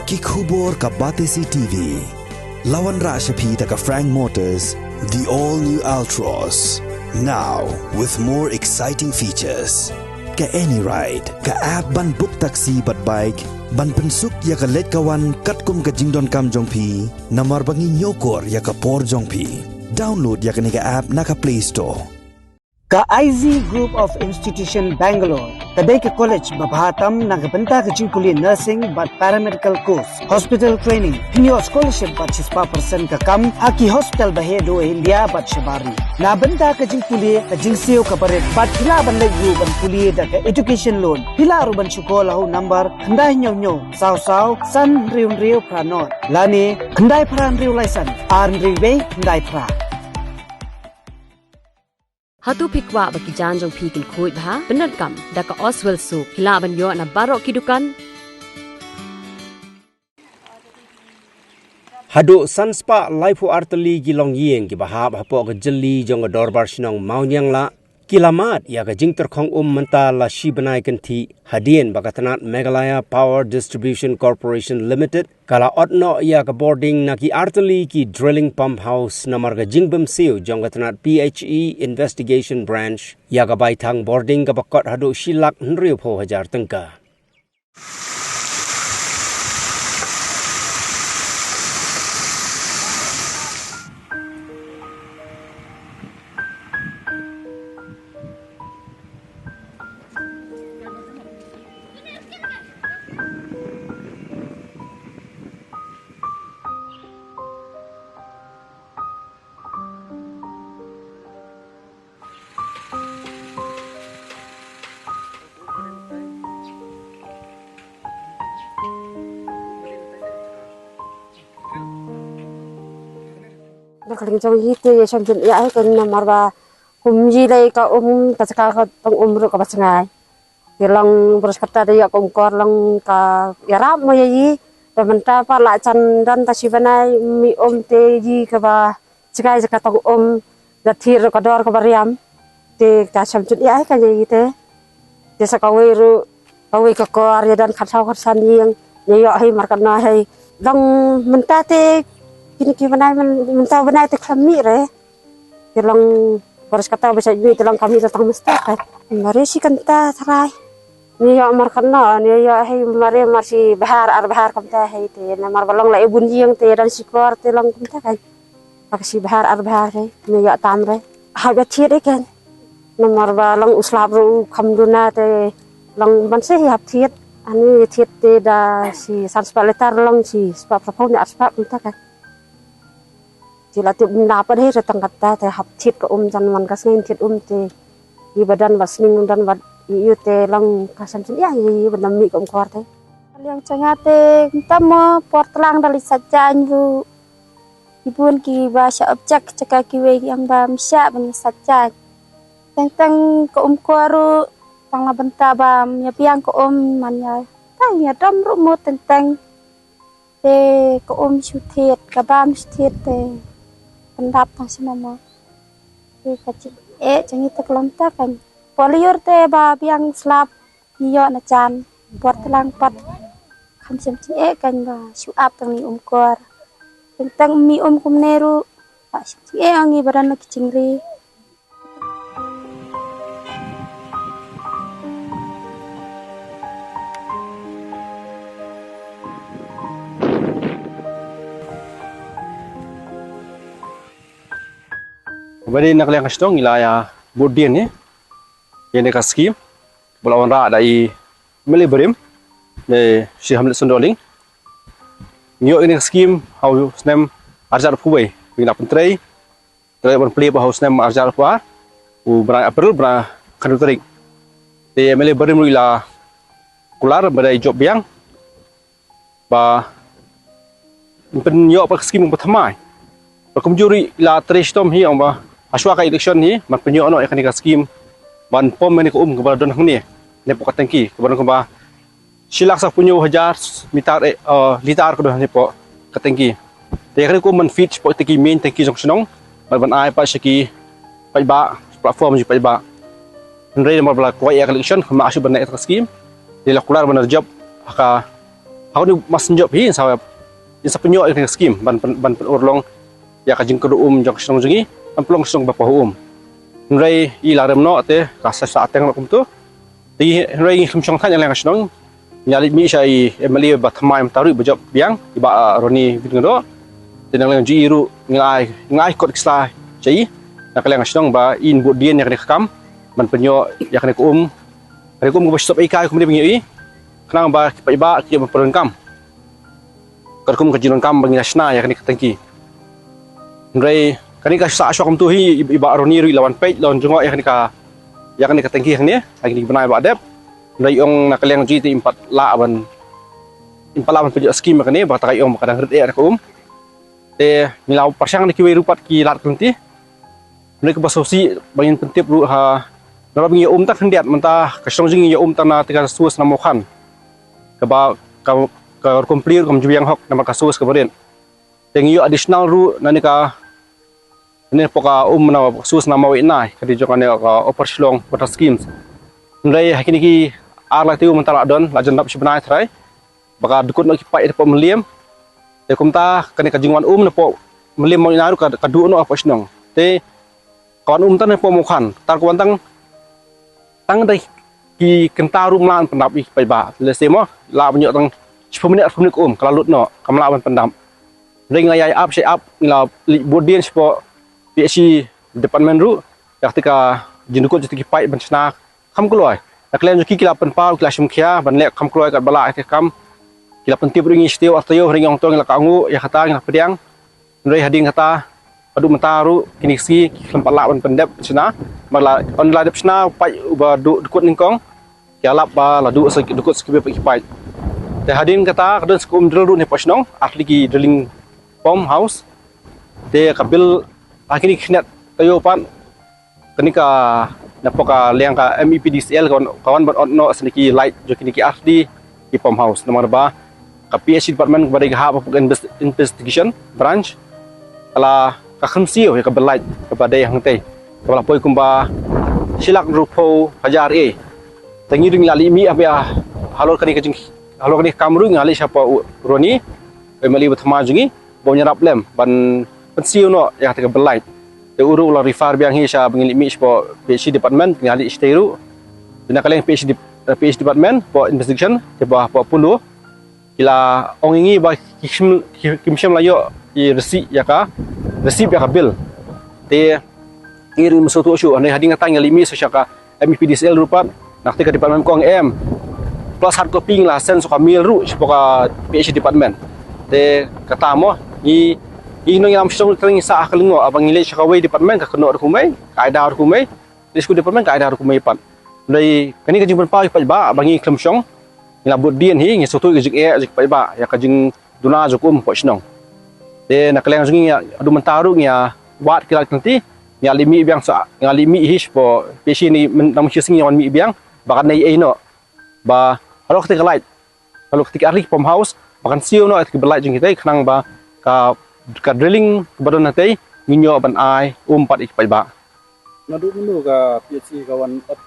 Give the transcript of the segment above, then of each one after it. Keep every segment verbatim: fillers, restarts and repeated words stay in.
Ki khubor ka Batesi T V. La wanrah sha phi da ka Frank Motors, the all new Altroz. Now with more exciting features. Ka AnyRide, ka app ban book taxi bad bike, ban pynsuk ïa ka leit ka wan katkum ka jingdonkam jong phi, namar ba ngi ñiewkor ïa ka por jong phi. Download ïa kane ka app na ka Play Store. Ka I Z Group of Institution Bangalore ka dei ka college ba bha tam na ka bynta ka jingpule nursing bad paramedical course, hospital training. Phin ïoh scholarship bad shispah percent ka kam ha ki hospital ba heh duh ha India bad shabar ri. Na bynta ka jingpule, ka jingsiew kaba rit bad phi lah ban leit ruh ban pule da ka education loan. Phi lah ruh ban shu call ha u number khyndai hynñiew hynñiew saw saw san hynriew hynriew phra nod lane khyndai phra hynriew lai san ar hynriew wei khyndai phra. Hato phi kwah ba ki jaiñ jong phi kin khuid bha? Pyndonkam da ka Oswell Soap. Phi lah ban ïoh na baroh ki dukan. Haduh san spah laiphew ar tylli ki longïing kiba hap hapoh ka jylli jong ka Dorbar Shnong Mawniangla ki la mad ïa ka jingtyrkhong um mynta la shi bnai kynthih, hadien ba ka tnat Meghalaya Power Distribution Corporation Limited ka la ot noh ïa ka bording na ki ar tylli ki drilling pump house namar ka jingbymsiew jong ka tnat P H E Investigation Branch ïa ka baithang bording kaba kot haduh shi lak hynriewphew hajar tyngka. Na ka liang jong ngi te ïa sham jin ïa ai kan namar ba kum ngi lei ka um ka jaka ka tong um ruh kaba jngai. Te long baroh shi katta da ïoh ka um kor long ka ïarap mo ïa i. Te mynta pat la jan don ta shi bnai ym i um te i kaba jngai jaka tong um da thied ruh ka dor kaba riam. Te ka sham jin ïa ai ka ïa i te. Te sa kawei ruh kawei ka kor ïa don khatsaw khatsan ïing ïa ïoh hi markatno hi. Long mynta te kine ki bnai myn-, mynta bnai te khlem mih re. Te long baroh shi katta ba shait mih te long ka mih da tang mynstep ka. Mare shi kynta tharai. Ngi ïoh markatno ngi ïoh hi mare mar shi bhar ar bhar kumta hi te namar ba long la i bun ïing te don shi kor te long kumta ka. Ba ka shi bhar ar bhar hi ngi ïoh tam re. Hap ïa thied ïa kan. Namar ba long u slap ruh u kham duna te long ban se hi hap thied. Ani thied te da shi san spah litar long shi spah phraphew ne ar spah kumta ka. Te la tip na pat hi re tang katta te hap thied ka um jan man ka sngi thied um te. I ba don ba sning don ba i ïoh te long ka sham jin ïa i ba nam mih ka um kor te. Liang jong nga te mynta mo por tlang da li sa jan ruh. Ki bun kiba sha object jaka kiwei ki ong ba ym shah ban ïa sait jaiñ. Teng teng ka um kor ruh tang la bynta ba ym ïa biang ka um man ïa tang ïa dom ruh mo teng teng. Te ka um shu thied ka bam shu thied te pyndap tang shano mo. Te ka jingeh jong ngi te ka long ta kan. Por lyiur te ba biang slap ngi ïoh na jan por tlang pat. Kham shem jingeh kan ba shu ap tang ni um kor. Teng teng mi um kumne ruh ba shem jingeh ong ngi ba don na ki jingri. Ba dei na ka liang ka shnong ngi la ïa bud dien ne ïa ne ka skim ba la wanrah da i M L A barim ne Shri Hamlet Sondoling. Ngi ïoh ïa ne ka skim ha u snem arhajar arphew wei ngi la pyntrei. Te ban plie ba ha u snem arhajar arphew ar u bnai April bnai khatduh tarik. Te M L A barim ruh i la kular ba dei jop biang ba pynïoh ba ka skim ba thymmai. Ba kumjuh ruh i la trei shitom hi ong ba hashwa ka election hi ban pynïoh noh ïa kane ka skim ban pom ïa ne ka um kaba la don hangne ne pok ka tengki kaba don kaba shi lak saphew hynñiew hajar mitar eh, eh, litar ka don hapoh ka tengki. Te ka kum ban feed hapoh tengki main tengki jong shnong bad ban ai pat sha ki paidbah platform jong paidbah. Hynrei namar ba la kwah ïa ka election khlem shu ban ai ka skim. Te la kular ban jop ha ka ha kane u mass jop hi, sa, sa pynïoh ïa kane ka skim ban, ban, ban pynurlong ïa ka jingkyrduh um jong ka shnong jong ngi, ban pynlong ka shnong ba pahuh um. Hynrei i la rem noh te ka sa, sa teng noh kumto. Te hynrei ngi khlem shong than ïa ka liang ka shnong. Ngi la leit mih sha i M L A ba thymmai mynta ruh ba jop biang, i Bah, ah, Ronnie Win Ngedoh. Te na ka liang jong i ruh ngi la ai, ngi la ai kot ki sla sha i na ka liang ka shnong ba in bud dien ïa kane ka kam ban pynïoh ïa kane ka um. Kane ka um kaba shu sop eikai kumne ba ngi ïohi, khnang ba ki paidbah ki ïoh ban pyndonkam. Katkum ka jingdonkam ba ngi la shna ïa kane ka tangki. Hynrei kane ka sah shuwa kumto hi, i, i Bah Ronnie ruh i la wan peit, la wan jngoh ïa kane ka, ïa kane ka tangki hangne ha kine ki bnai ba la dep. Hynrei i ong na ka liang jong i te im pat lah ban, im pat lah ban pynïoh skim ïa kane, ba kata ka i ong ba ka dang rit eh da ka um. Te ngi la pyrshang da kiwei ruh pat ki lad ki lynti. Hynrei kaba sngewsih ba ngin pyntip ruh ha, namar ba ngi ïa um tang khyndiat, mynta ka shnong jong ngi ïa um tang na kata ka source na Mawkhan, kaba ka, ka rukom plie ruh kam ju biang hok namar ka source kaba rit. Te ngi ïoh additional ruh na kane ka, na kane ka um na source na Mawinai, ka dei jong kane ka Upper Shillong Water Schemes. Hynrei ha kine ki ar lai taïew mynta la don, la jan dap shi bnai tharai ba ka dkut noh ki paip hapoh Mylliem. Te kumta kane ka jingwan um napoh Mylliem Mawinai ruh ka, ka duh noh hapoh shnong. Te ka wan um tang napoh Mawkhan, kata ka wan tang, tang da ki kynta ruh ym lah ban pyndap ïa ki paidbah. Lehse mo la ban ïoh tang shiphew minit, arphew minit ka um ka la lut noh, kam lah ban pyndap. Hynrei ngi la ïa ap sha ap, ngi la leit bud dien shapoh P H E department ruh ïa kata ka jingdkut jong kita ki paip ban shna kham kloi. Na ka liang jong ki, ki la pynpaw, ki la shim khia ban leh kham kloi katba lah ïa kata ka kam. Ki la pyntip ruh ïa ngi shi taïew ar taïew, hynrei ngi ong to ngi la kohnguh ïa kata, ngi la pdiang. Hynrei hadien kata, haduh mynta ruh kine ki sngi ki khlem pat lah ban pyndep shna. Namar la, ynda la dep shna paip uba duh dkut nyngkong, ki ïalap ba la duh sa dkut sa kiwei pat ki paip. Te hadien kata ka don sa ka um drill ruh napoh shnong, ar tylli ki drilling pump house. Te ka bill ha kine ki khyndiat taïew pat, kane ka, napoh ka liang ka M E P D C L ka wan, ka wan ban ot noh sa kine ki light jong kine ki ar tylli ki pump house. Namar ba ka P H E department kaba dei ka hap hapoh ka inves-, investigation branch, ka la, ka khlem siew ïa ka bill light kaba dei hangtei, kaba la poi kumba shi lak hynriewphew hajar eh. Te ngi ruh ngi la leit mih, haba halor kane ka jing, halor kane ka kam ruh ngi la leit shapoh u Ronnie, u M L A ba thymmai jong ngi, ba un ïarap lem ban pynsiew noh ïa kata ka bill light. Te u ruh u la refer biang hi sha, ba ngin leit mih shapoh P H E department, ngi la leit shatei ruh. Te na ka liang P H E dep-, P H E department, hapoh investigation, te ba hapoh Apollo, ki la ong ïa ngi ba ki shym, ki, kim shym la ïoh ïa receipt ïa ka, receipt ïa ka bill. Te ngi ruh ngim sngewthuh shuh, hynrei hadien kata ngi la leit mih sha ka M E P D C L ruh pat, na kata ka department ka ong em. Plus hard copy ngi la send sa ka mail ruh shapoh ka P H E department. Te kata mo, ngi, ngi nongïalam shnong ruh ngi sah ha ka lyngngoh, haba ngi leit sha kawei department ka kynnoh ruh kumne, ka ai daw ruh kumne. Leit sha kawei department ka ai daw ruh kumne pat. Hynrei kane ka jingpynpaw ïa ki paidbah ba ngi khlem shong, ngi la bud dien hi, ngi sngewthuh ïa ka jingeh jong ki paidbah ïa ka jingduna jong ka um hapoh shnong. Te na ka liang jong ngi, haduh mynta ruh ngi ïa wad ki lad ki lynti, ngi ïa leit mih biang sa, ngi ïa leit mih hi shapoh P H E, ngi, mynta mynta shi sngi ngi wan mih biang ba kan dei ei noh, ba halor kata ka light, halor kata ki ar tylli ki pump house, ba kan siew noh ïa kata ka bill light jong kita, khnang ba ka, ka drilling kaba don hangtei ngin ïoh ban ai um pat ïa ki paidbah. Naduh mynno ka P H E ka wan ot?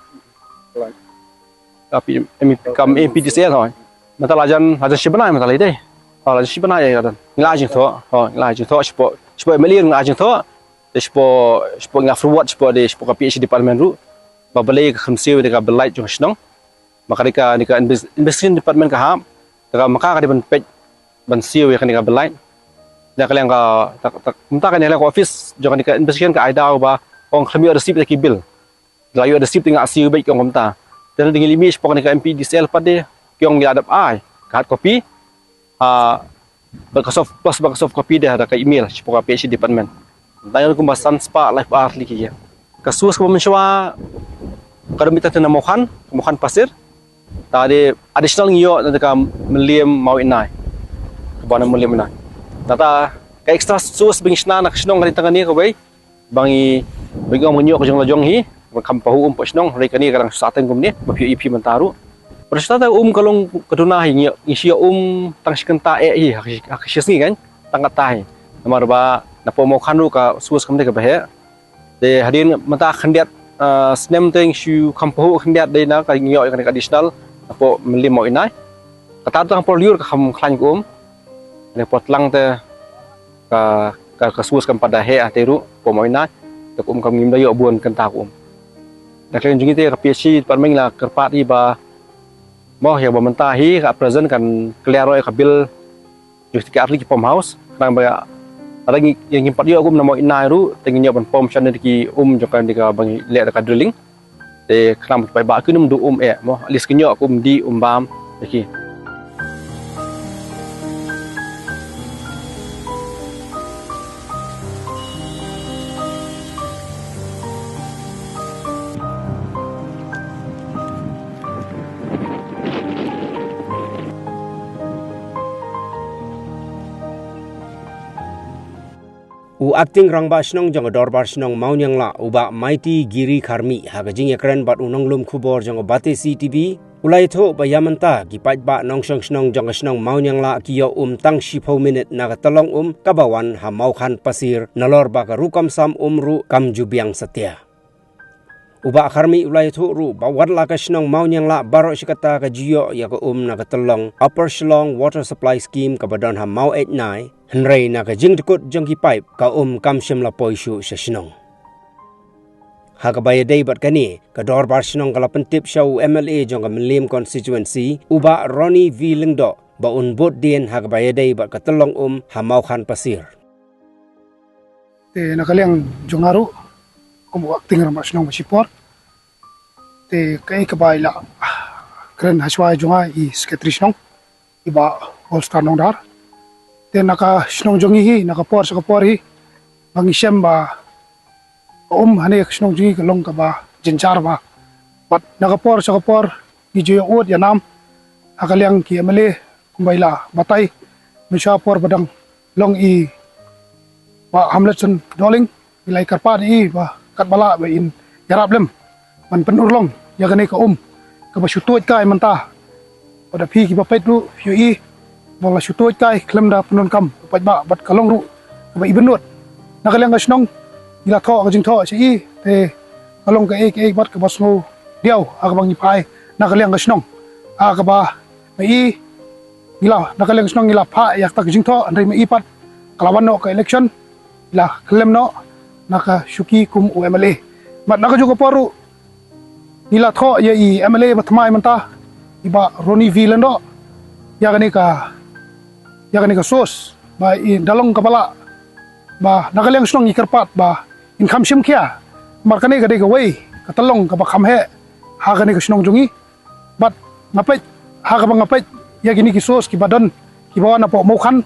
Ka P-, M-, ka M P D C L hoi. Mynta la jan, la jan shi bnai mynta la dei. Oh, la jan shi bnai ïa ka don. Ngi la ai jingthoh, hoi, ngi la ai jingthoh shapoh, shapoh M L A ngi la ai jingthoh. Te shapoh, shapoh ngi la forward shapoh, dei shapoh ka P H E department ruh, ba balei ka khlem siew ïa ka bill light jong ka shnong. Ba ka dei ka, dei ka inves-, investigation department ka hap, te ka ma ka ka dei ban peit ban siew ïa kane ka bill light. Na ka liang ka, ta, ta, mynta kane ka liang ka office jong kane ka investigation ka ai daw ba ong khlem ïoh receipt ïa ki bill. La ïoh receipt te nga siew beit, ki ong kumta. Te ngi leit mih shapoh kane ka M P D C L pat, dei ki ong ngi la dep ai ka hard copy, ah, bad ka soft, plus bad ka soft copy dei ha ka email shapoh ka P H E department. Tang ïa kumba san spah laiphew ar tylli ki ïa. Ka source kaba mynshuwa ka dei mynta te na Mawkhan, Mawkhan Pasir. Te dei additional ngi ïoh na ka Mylliem Mawinai, kaba na Mylliem Mawinai. Te ka extra source ba ngi shna na ka shnong ka dei tang kane kawei, ba ngi, ba ngi ong ba ngi ïoh ka jong la jong hi, ba kham pahuh um hapoh shnong, hynrei kane ka dang shu sah teng kumne, ba phi ïohi phi mynta ruh. Bad shuh te um ka long ka duna hi, ngi, ngi shu ïoh um tang shi kynta eh hi ha ka shi, ha ka shi sngi kan, tang katta hi. Namar ba napoh Mawkhan ruh ka source kam dei kaba heh. Te hadien mynta khyndiat, ah, snem te ngi shu kham pahuh khyndiat, dei na ka ngi ïoh ïa kane ka additional napoh Mylliem Mawinai. Kata tang por lyiur ka kham khlaiñ ka um. Ne por tlang te ka ka ka suas kam pat da heh te ruh por mawinai. Te ka um kam ngim da ïoh bun kynta ka um. Da khlaiñ jong ngi te ka P H E department la kyrpad hi ba mo ïa ba mynta hi ka present kan clear ïa ka bill jong ki artylli ki pump house. Khnang ba ada ngi ïa ngim pat ïoh ka um na mawinai ruh te ngin ïoh ban pump sha ne ki um jong ka ne ka ba ngi leh da ka drilling. Te khnang ba ki paidbah kin ym duh um eh mo at least kin ïoh ka um dih um bam ïa ki. U Acting Rangbah Shnong jong ka Dorbar Shnong Mawniangla, u Bah Mighty Giri Kharmih, ha ka jingïakren bad u nonglum khubor jong ka Batesi T V, u la ïathuh ba ïa mynta ki paidbah nongshong shnong jong ka shnong Mawniangla ki ïoh um tang shiphew minit na ka tyllong um kaba wan ha Mawkhan Pasir, nalor ba ka rukom sam um ruh kam ju biang satia. U Bah Kharmih u la ïathuh ruh ba wat la ka shnong Mawniangla baroh shi katta ka ju ïoh ïa ka um na ka tyllong Upper Shillong Water Supply Scheme kaba don ha Maw Eit Nai, hynrei na ka jingdkut jong ki paip ka um kam shym la poi shuh sha shnong. Ha kaba ïadei bad kane, ka Dorbar Shnong ka la pyntip sha u M L A jong ka Mylliem Constituency, u Bah Ronnie V Lyngdoh, ba un bud dien ha kaba ïadei bad ka tyllong um ha Mawkhan Pasir. Te na ka liang jong nga ruh kum u Acting Rangbah Shnong ba shipor, te kaei kaba i la kren hashwa jong nga i Secretary Shnong, i Bah All Star Nongdhar. Te na ka shnong jong ngi hi, na ka por sha ka por hi, ba ngi shem ba ka um hane ka shnong jong ngi ka long kaba jynjar bha. Bad na ka por sha ka por ngi ju ïa ud ïa nam ha ka liang ki M L A kumba i la batai mynshuwa por ba dang long i Bah Hamletson Dohling, i la ïa kyrpad ïa i ba katba lah ba in ïarap lem ban pynurlong ïa kane ka um kaba shu tuid kai mynta. Bad da phi kiba peit ruh phi ïohi ba la shu tuid kai khlem da pyndonkam u paidbah bad ka long ruh kaba ibynnud. Na ka liang ka shnong ngi la thoh ka jingthoh sha i, te ka long kaei kaei bad kaba sngew diaw ha kaba ngi phai na ka liang ka shnong. Ha kaba ma i ngi la, na ka liang ka shnong ngi la phah ïa kata ka jingthoh, hynrei ma i pat ka la wan noh ka election, ngi la khyllem noh na ka shuki kum u M L A. Bad na kajuh ka por ruh ngi la thoh ïa i M L A ba thymmai mynta, i Bah Ronnie V Lyngdoh, ïa kane ka, ïa kane ka source ba i da long kaba lah ba na ka liang shnong i kyrpad ba in kham shim khia. Namar kane ka dei kawei ka tyllong kaba kham heh ha kane ka shnong jong ngi. Bad nga peit, ha kaba nga peit ïa kine ki source kiba don, kiba wan hapoh Mawkhan,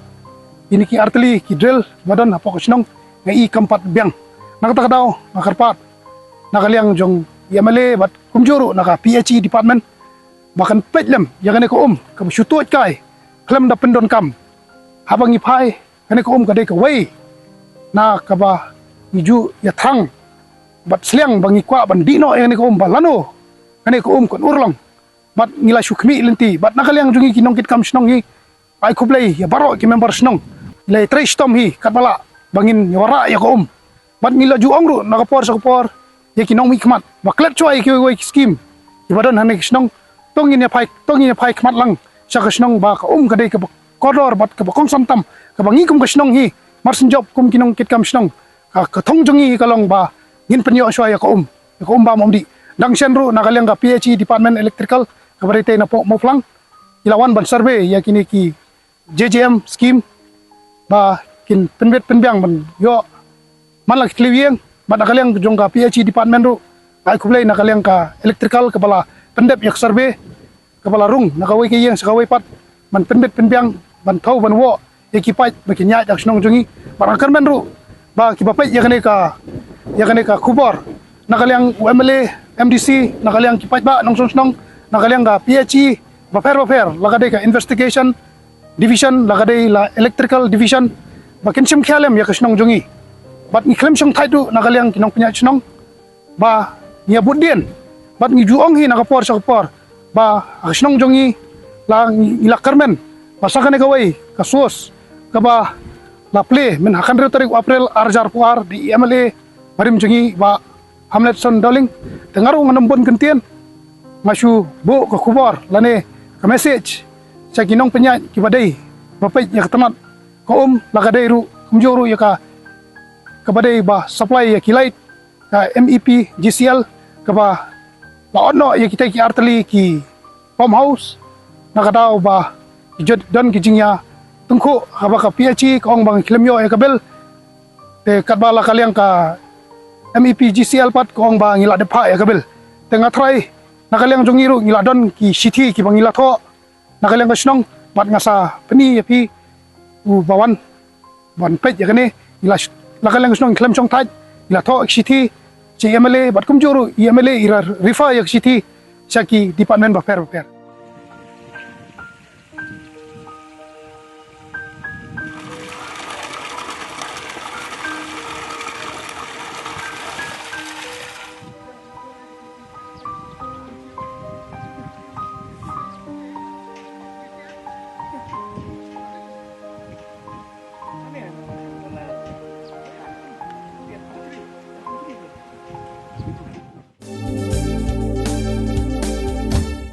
kine ki artylli ki drill kiba don hapoh ka shnong, nga i kam pat biang. Na kata ka daw nga kyrpad na ka liang jong i M L A bad kumjuh ruh na ka P H E department ba kan peit lem ïa kane ka um kaba shu tuid kai khlem da pyndonkam. Haba ngi phai, kane ka um ka dei kawei na kaba ngi ju ïa thrang bad sliang ba ngi kwah ban dih noh ïa kane ka um ba lano kane ka um kan urlong. Bad ngi la shu khmih lynti bad na ka liang jong ngi ki nongkitkam shnong hi, ai khublei ïa baroh ki member shnong. Ngi la ïa trei shitom hi katba lah ba ngin ïa wanrah ïa ka um. Bad ngi la ju ong ruh na ka por sha ka por ïa ki nongmihkhmat ba klet shuwa ïa kiwei kiwei ki skim kiba don ha kane ka shnong. To ngin ïa phai, to ngin ïa phai khmat lang sha ka shnong ba ka um ka dei kaba kordor bad kaba kongsan tam, kaba ngi kum ka shnong hi, mar shen jop kum ki nongkitkam shnong, ka, ka thong jong ngi ka long ba ngin pynïoh shuwa ïa ka um, ïa ka um bam um dih. Dang shen ruh na ka liang ka P H E department electrical kaba dei tei napoh Mawphlang, i la wan ban survey ïa kine ki J J M scheme ba kin pynbit pynbiang ban ïoh man la ki thliew ïing. Bad na ka liang jong ka P H E department ruh, ai khublei na ka liang ka electrical kaba la pyndep ïa ka survey, kaba la rung na kawei ka ïing sha kawei pat ban pynbit pynbiang ban thaw ban woh ïa ki paip ba kin ïaid ha ka shnong jong ngi. Bad nga kyrmen ruh ba kiba peit ïa kane ka, ïa kane ka khubor, na ka liang u M L A, M D C, na ka liang ki paidbah nongshong shnong, na ka liang ka P H E bapher bapher, la ka dei ka investigation division, la ka dei la electrical division, ba kin shim khia lem ïa ka shnong jong ngi. Bad ngi khlem shong thait ruh na ka liang ki nongpynïaid shnong ba ngi ïa bud dien. Bad ngi ju ong hi na ka por sha ka por ba ha ka shnong jong ngi la, ngi la kyrmen ba sa kane kawei ka source kaba la plie myn ha ka hynriew tarik u April ar hajar arphew ar da i M L A barim jong ngi Bah Hamletson Dohling. Te nga ruh ngan ym bun kyntien, nga shu buh ka khubor lane ka message sha ki nongpynïaid kiba dei ba peit ïa ka tnat ka um, la ka dei ruh kumjuh ruh ïa ka kaba dei ba supply ïa ki light, ka MEPGCL kaba la ot noh ïa kita ki artylli ki pump house, na ka daw ba ki jot don ki jingïatyngkhuh, kaba ka PHE ka ong ba ngi khlem ïoh ïa ka bill. Te katba la ka liang ka MEPGCL pat ka ong ba ngi la dep phah ïa ka bill. Te nga tharai na ka liang jong ngi ruh ngi la don ki shithi kiba ngi la thoh na ka liang ka shnong, bad nga sa pyni ïa phi u ba wan ban peit ïa kane. Ngi la sh-, na ka liang ka shnong ngi khlem shong thait, ngi la thoh ki shithi sha i MLA, bad kumjuh ruh i MLA i la refer ïa ki shithi sha ki department bapher bapher.